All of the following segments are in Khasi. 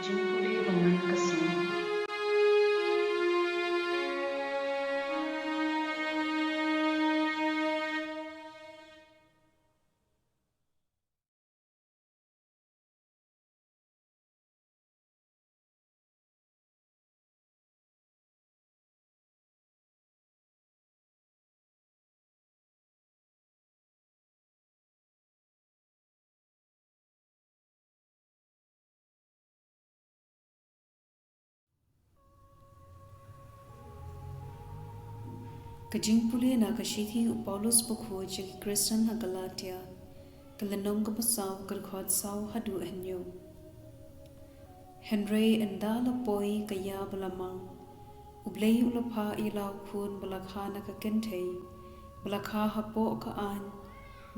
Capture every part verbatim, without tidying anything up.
Jingpule ba man ka sngi. Ka jingpule na ka shithi u Paulus bakhuid sha ki Khristan ha Galatia, ka lynnong kaba saw, ka dkhot saw haduh hynñiew. Hynrei ynda la poi ka ïa ba la mang, U Blei u la phah ïa la u khun ba la kha na ka kynthei, ba la kha hapoh ka aiñ,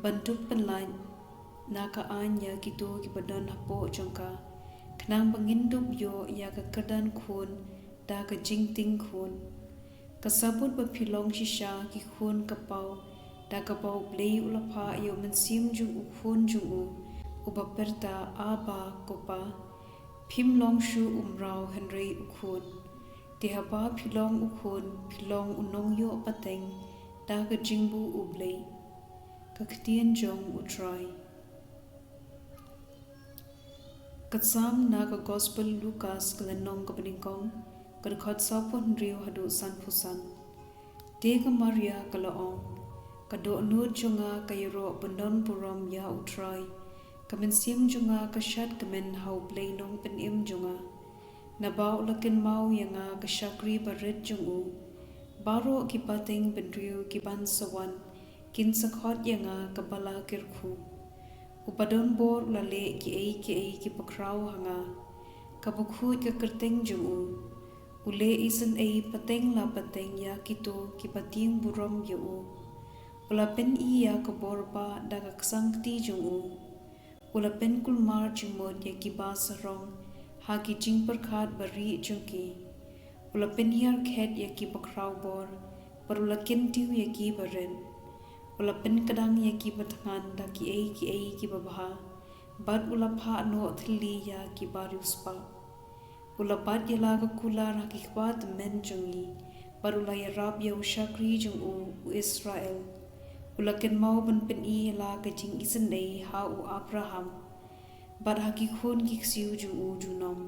ban dup pynlait na ka aiñ ïa kito kiba don hapoh jong ka, khnang ba ngin dup ïoh ïa ka kyrdan khun da ka jingtieng khun. Ka sabut ba phi long shisha ki khun ka paw, da kaba U Blei u la phah ïa u mynsiem jong u khun jong u, uba pyrta, Abba, ko Pa. Phim long shuh u mraw hynrei u khun. Te haba phi long u khun, phi long u nongïoh pateng da ka jingbuh U Blei. Ka ktien jong U Trai. Ka Salm na ka Gospel Lukas, ka lynnong kaba nyngkong, ka dkhot sawphew hynriew haduh sanphew san. Te ka Maria ka la ong, Ka dohnud jong nga ka ïaroh pyndonburom ïa U Trai. Ka mynsiem jong nga ka shad kmen ha U Blei Nongpynim jong nga. Naba u la kynmaw ïa nga ka shakri barit jong u. Baroh ki pateng bynriew ki ban sa wan, kin sa khot ïa nga kaba la kyrkhu. Uba don bor u la leh kiei kiei kiba khraw ha nga. Kaba khuid ka kyrteng jong u. U leh isynei pateng la pateng ïa kito kiba tieng burom ïa u. U la pyni ïa ka bor ba da ka ksang kti jong u. U la pynkulmar jingmut ïa kiba sarong ha ki jingpyrkhat barieh jong ki. U la pynhiar khet ïa kiba khraw bor, bad u la kyntiew ïa kiba rit. U la pynkdang ïa kiba thngan da kiei kiei kiba bha, bad u la phah noh thylli ïa kiba riewspah. U la bat ïa la ka kular ha ki kpa tymmen jong ngi, bad u la ïarap ïa u shakri jong u, u Israel. U la kynmaw ban pyni ïa la ka jingisynei ha u Abraham, bad ha ki khun ki ksiew jong u junom.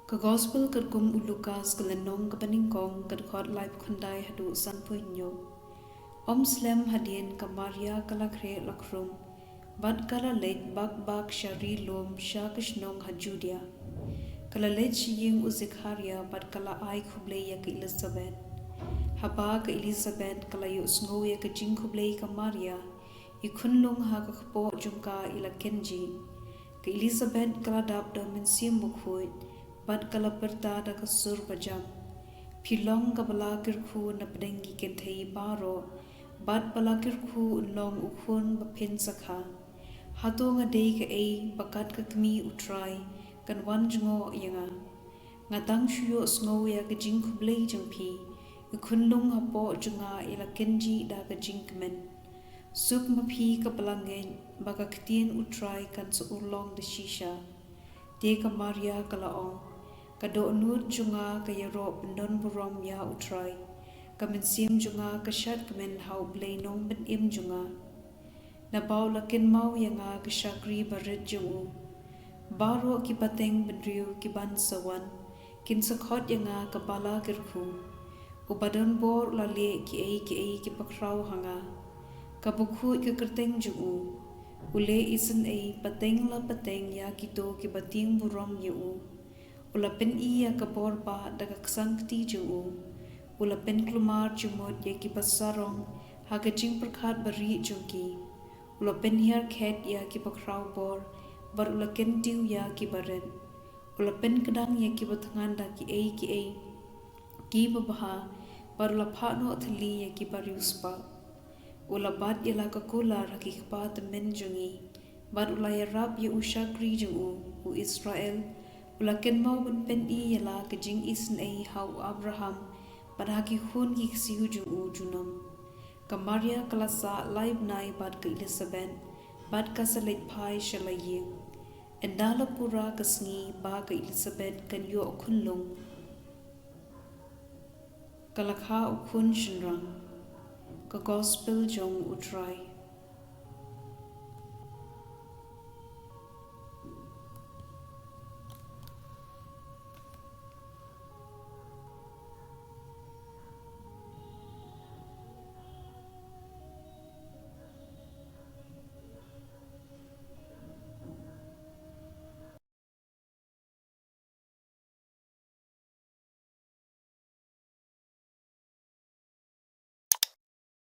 Ka Gospel katkum u Lukas, ka lynnong kaba nyngkong, ka dkhot laiphew khyndai haduh sanphew hynñiew. Ym slem hadien ka Maria ka la khreh la khrum, bad ka la leit bak bak sha ri lum sha ka shnong ha Judia. Ka la leit sha ïing u Zekharia bad ka la ai khublei ïa ka Elisabet. Haba ka Elisabet ka la ïohsngew ïa ka jingkhublei ka Maria, i khunlung ha ka kpoh jong ka i la kynjih. Ka Elisabet ka la dap da u Mynsiem Bakhuid, bad ka la pyrta da ka sur bajam. Phi long kaba la kyrkhu na pdeng ki kynthei baroh, bad ba la kyrkhu un long u khun ba phin sa kha. Hato nga dei kaei ba kat ka kmie U Trai kan wan jngoh ïa nga? Nga dang shu ïohsngew ïa ka jingkhublei jong phi, i khunlung hapoh jong nga i la kynjih da ka jingkmen. Suk ma phi kaba la ngeit ba ka ktien U Trai kan sa urlong da shisha. Te ka Maria ka la ong, ka dohnud jong nga ka ïaroh pyndonburom ïa U Trai. Ka mynsiem jong nga ka shad kmen ha U Blei Nongpynim jong nga. Naba u la kynmaw ïa nga ka shakri barit jong u. Baroh ki pateng bynriew ki ban sa wan, kin sa khot ïa nga kaba la kyrkhu. Uba don bor u la leh kiei kiei kiba khraw ha nga. Kaba khuid ka kyrteng jong u. U leh isynei pateng la pateng ïa kito kiba tieng burom ïa u. U la pyni ïa ka bor ba da ka ksang kti jong u. U la pynkulmar jingmut ïa kiba sarong ha ka jingpyrkhat barieh jong ki. U la pynhiar khet ïa kiba khraw bor, bad u la kyntiew ïa kiba rit. U la pynkdang ïa kiba thngan da kiei kiei kiba bha, bad u la phah noh thylli ïa kiba riewspah. U la bat ïa la ka kular ha ki kpa tymmen jong ngi, bad u la ïarap ïa u shakri jong u, u Israel. U la kynmaw ban pyni ïa la ka jingisynei ha u Abraham, bad ha ki khun ki ksiew jong u junom. Ka Maria ka la sah lai bnai bad ka Elisabet, bad ka sa leit phai sha la ïing. Ynda la pura ka sngi ba ka Elisabeth kan ïoh khunlung, ka la kha u khun shynrang. Ka Gospel jong U Trai.